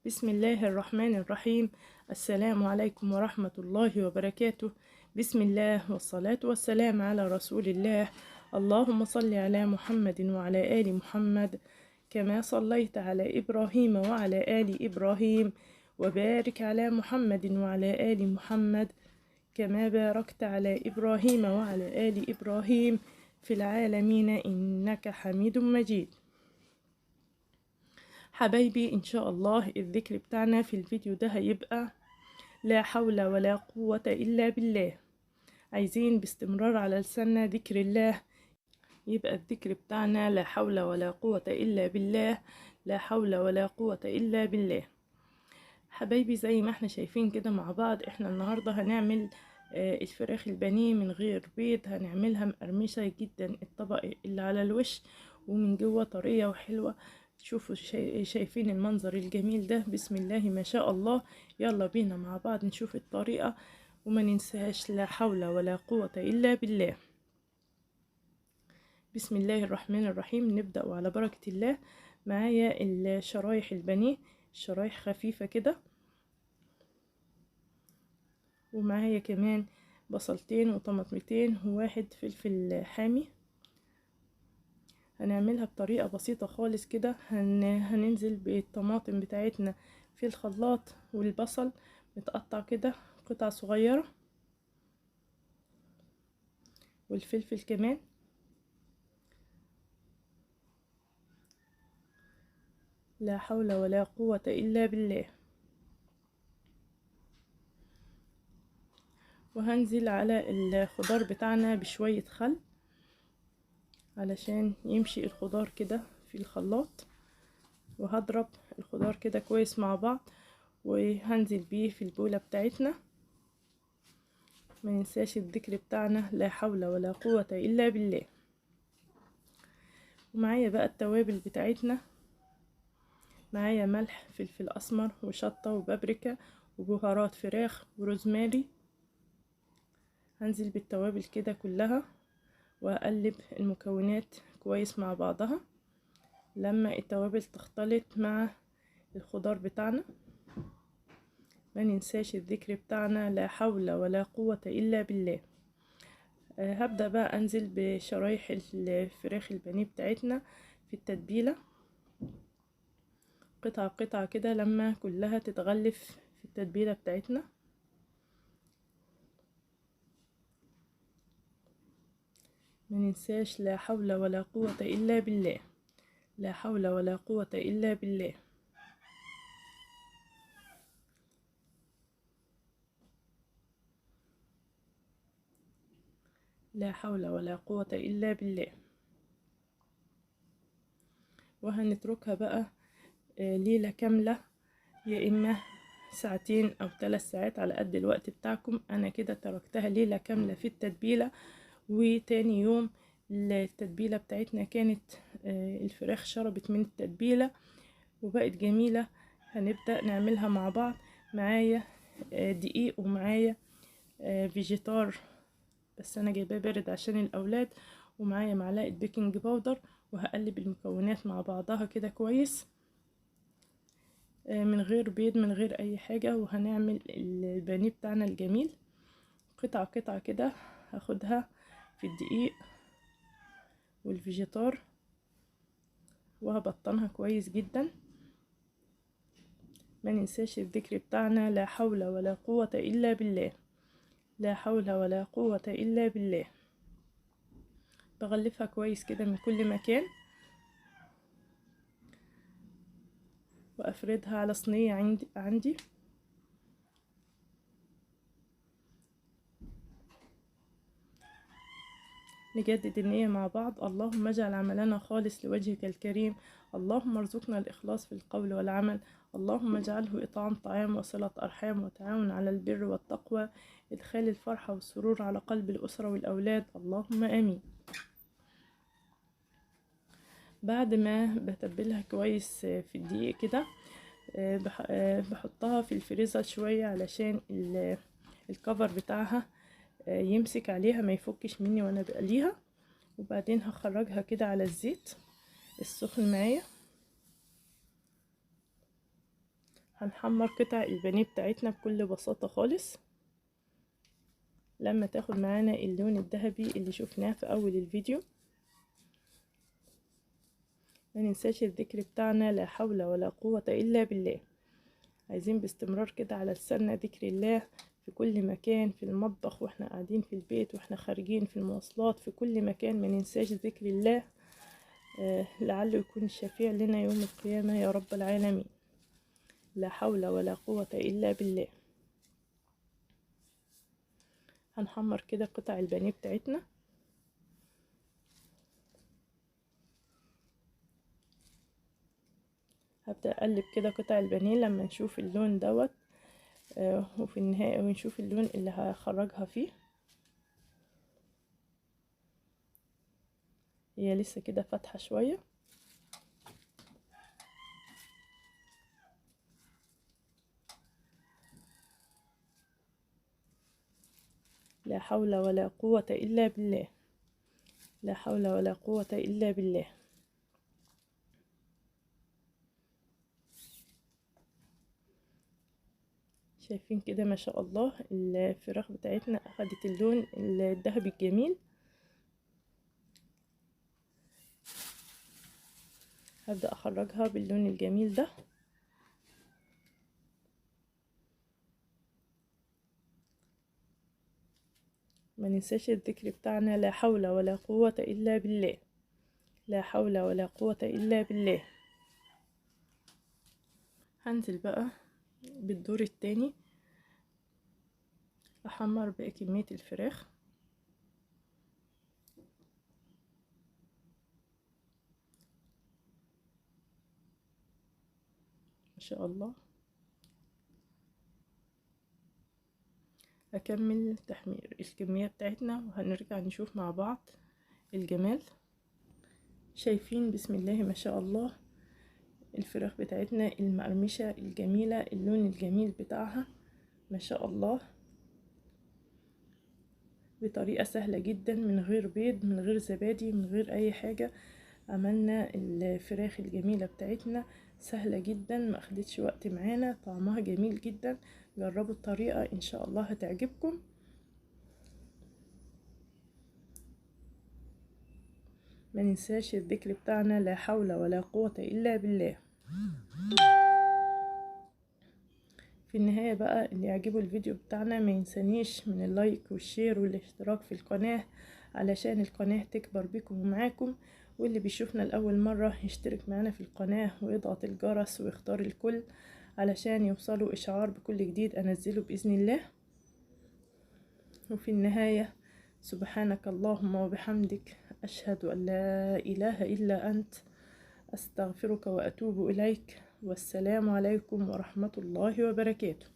بسم الله الرحمن الرحيم. السلام عليكم ورحمة الله وبركاته. بسم الله والصلاة والسلام على رسول الله. اللهم صل على محمد وعلى آل محمد كما صليت على إبراهيم وعلى آل إبراهيم، وبارك على محمد وعلى آل محمد كما باركت على إبراهيم وعلى آل إبراهيم في العالمين إنك حميد مجيد. حبايبي، إن شاء الله الذكر بتاعنا في الفيديو ده هيبقى لا حول ولا قوة إلا بالله. عايزين باستمرار على لساننا ذكر الله، يبقى الذكر بتاعنا لا حول ولا قوة إلا بالله، لا حول ولا قوة إلا بالله. حبايبي، زي ما احنا شايفين كده مع بعض، احنا النهاردة هنعمل الفراخ البانيه من غير بيض. هنعملها مقرمشة جدا، الطبق اللي على الوش ومن جوه طرية وحلوة. شوفوا شايفين المنظر الجميل ده، بسم الله ما شاء الله. يلا بينا مع بعض نشوف الطريقة، وما ننساش لا حول ولا قوة إلا بالله. بسم الله الرحمن الرحيم. نبدأ على بركة الله. معايا الشرايح البانيه، شرايح خفيفة كده، ومعايا كمان بصلتين وطماطمتين وواحد فلفل حامي. هنعملها بطريقة بسيطة خالص كده. هننزل بالطماطم بتاعتنا في الخلاط، والبصل متقطع كده قطع صغيرة، والفلفل كمان. لا حول ولا قوة إلا بالله. وهنزل على الخضار بتاعنا بشوية خل علشان يمشي الخضار كده في الخلاط، وهضرب الخضار كده كويس مع بعض، وهنزل بيه في البولة بتاعتنا. ما ننساش الذكر بتاعنا لا حول ولا قوة إلا بالله. ومعايا بقى التوابل بتاعتنا، معايا ملح، فلفل أسمر، وشطة، وبابريكا، وبهارات فراخ، وروزماري. هنزل بالتوابل كده كلها، وأقلب المكونات كويس مع بعضها لما التوابل تختلط مع الخضار بتاعنا. ما ننساش الذكر بتاعنا لا حول ولا قوة إلا بالله. هبدأ بقى أنزل بشرايح الفراخ البانيه بتاعتنا في التتبيلة، قطعة قطعة كده لما كلها تتغلف في التتبيلة بتاعتنا. ما ننساش لا حول ولا قوة إلا بالله، لا حول ولا قوة إلا بالله. لا حول ولا قوة إلا بالله. وهنتركها بقى ليلة كاملة، يا إما ساعتين أو 3 ساعات على قد الوقت بتاعكم. أنا كده تركتها ليلة كاملة في التتبيلة، وتاني يوم التتبيلة بتاعتنا كانت الفراخ شربت من التتبيلة وبقت جميلة. هنبدأ نعملها مع بعض. معايا دقيق، ومعايا فيجيتار بس أنا جايباه بارد عشان الأولاد، ومعايا معلقة baking powder. وهقلب المكونات مع بعضها كده كويس من غير بيض، من غير أي حاجة. وهنعمل البانيه بتاعنا الجميل قطعة قطعة كده. هاخدها في الدقيق والفيجيتار وهبطنها كويس جدا. ما ننساش الذكر بتاعنا لا حول ولا قوة إلا بالله، لا حول ولا قوة إلا بالله. بغلفها كويس كده من كل مكان، وأفردها على صينية عندي. نجدد النية مع بعض. اللهم اجعل عملنا خالص لوجهك الكريم، اللهم ارزقنا الإخلاص في القول والعمل، اللهم اجعله إطعام طعام وصلة أرحام وتعاون على البر والتقوى، إدخال الفرحة والسرور على قلب الأسرة والأولاد، اللهم آمين. بعد ما بتبلها كويس في الدقيق كده، بحطها في الفريزر شوية علشان الكفر بتاعها يمسك عليها ما يفكش مني وانا بقليها. وبعدين هخرجها كده على الزيت السخن معايا. هنحمر قطع البانيه بتاعتنا بكل بساطة خالص لما تاخد معانا اللون الذهبي اللي شفناه في اول الفيديو. ما ننساش الذكر بتاعنا لا حول ولا قوة الا بالله. عايزين باستمرار كده على لساننا ذكر الله في كل مكان، في المطبخ واحنا قاعدين في البيت، واحنا خارجين في المواصلات، في كل مكان ما ننساش ذكر الله، لعله يكون الشفيع لنا يوم القيامة يا رب العالمين. لا حول ولا قوة إلا بالله. هنحمر كده قطع البانيه بتاعتنا. هبدأ أقلب كده قطع البانيه لما نشوف اللون دوت، وفي النهاية ونشوف اللون اللي هخرجها فيه. هي لسه كده فاتحة شوية. لا حول ولا قوة إلا بالله، لا حول ولا قوة إلا بالله. شايفين كده ما شاء الله الفراخ بتاعتنا أخدت اللون الذهبي الجميل. هبدأ أخرجها باللون الجميل ده. ما ننساش الذكر بتاعنا لا حول ولا قوة إلا بالله، لا حول ولا قوة إلا بالله. هنزل بقى بالدور التاني أحمر باقي كمية الفراخ. ما شاء الله. هكمل تحمير الكمية بتاعتنا وهنرجع نشوف مع بعض الجمال. شايفين بسم الله ما شاء الله الفراخ بتاعتنا المقرمشة الجميلة، اللون الجميل بتاعها ما شاء الله، بطريقة سهلة جدا، من غير بيض، من غير زبادي، من غير اي حاجة. عملنا الفراخ الجميلة بتاعتنا سهلة جدا، ما اخدتش وقت معانا، طعمها جميل جدا. جربوا الطريقة ان شاء الله هتعجبكم. ما ننساش الذكر بتاعنا لا حول ولا قوة إلا بالله. في النهاية بقى اللي يعجبه الفيديو بتاعنا ما ينسانيش من ال like وال share والاشتراك في القناة علشان القناة تكبر بكم ومعاكم. واللي بيشوفنا لأول مرة يشترك معنا في القناة ويضغط الجرس ويختار الكل علشان يوصلوا إشعار بكل جديد أنزله بإذن الله. وفي النهاية سبحانك اللهم وبحمدك، أشهد أن لا إله إلا أنت، أستغفرك وأتوب إليك. والسلام عليكم ورحمة الله وبركاته.